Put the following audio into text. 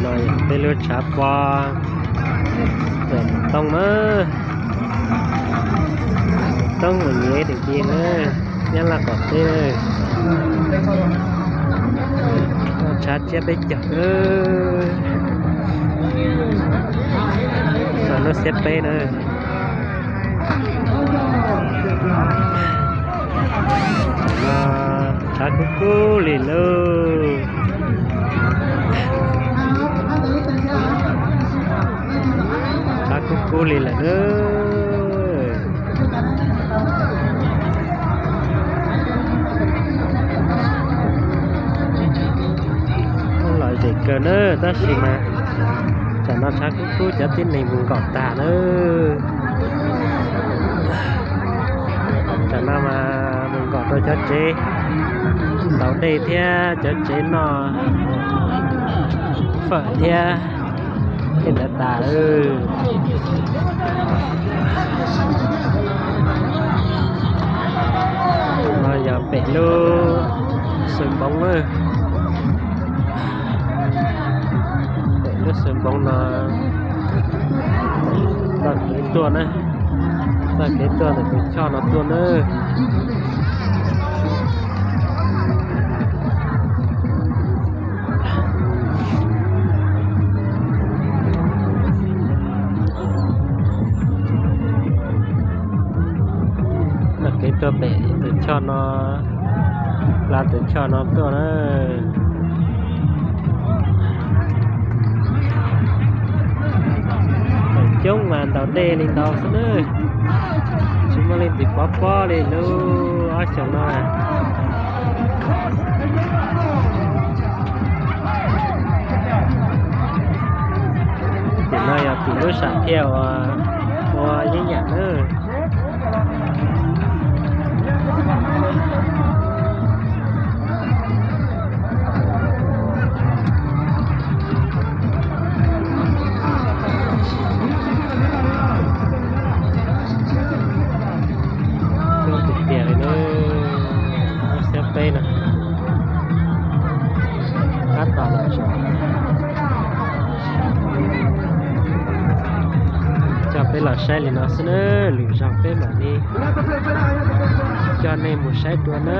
No yog peb lub tshav pob pem Tooj na, Tooj mus nyev dim ti na, Nyab Laj qaum teb, tshav tsiab peb caug, lub xiab peb na. Tshav kub kub li lauj. Tshav kub kub li lawm na. Lom zem kawg na, tab sis mas tsam no tshav kub kub cov tib neeg mus nkaum tag na. Tsam no mas mus nkaum rau cov tsev ntaus dej thiab cov tsev noj fawm thiab tej ntawd tas. No yog pem lub xwm npoov na. Pem lub xwm npoov no txoj kev tuaj na, txoj kev tuaj ntawm tus choj no tuaj na. Txoj kev tuaj pem tus choj no, plav tus choj no tuaj na. Feem coob mas ntaus dej li ntawd xwb na, tsis muaj leej twg pov pob li lub ob xyoos no. Tim no yog tim lub sam thiaj uas ua yeeb yam na. Coob tiag tiag li na, lub xiab peb no. Tab tom los tso, coj peb los saib li no xwb na, lwm zaus peb mam li coj nej mus saib dua na.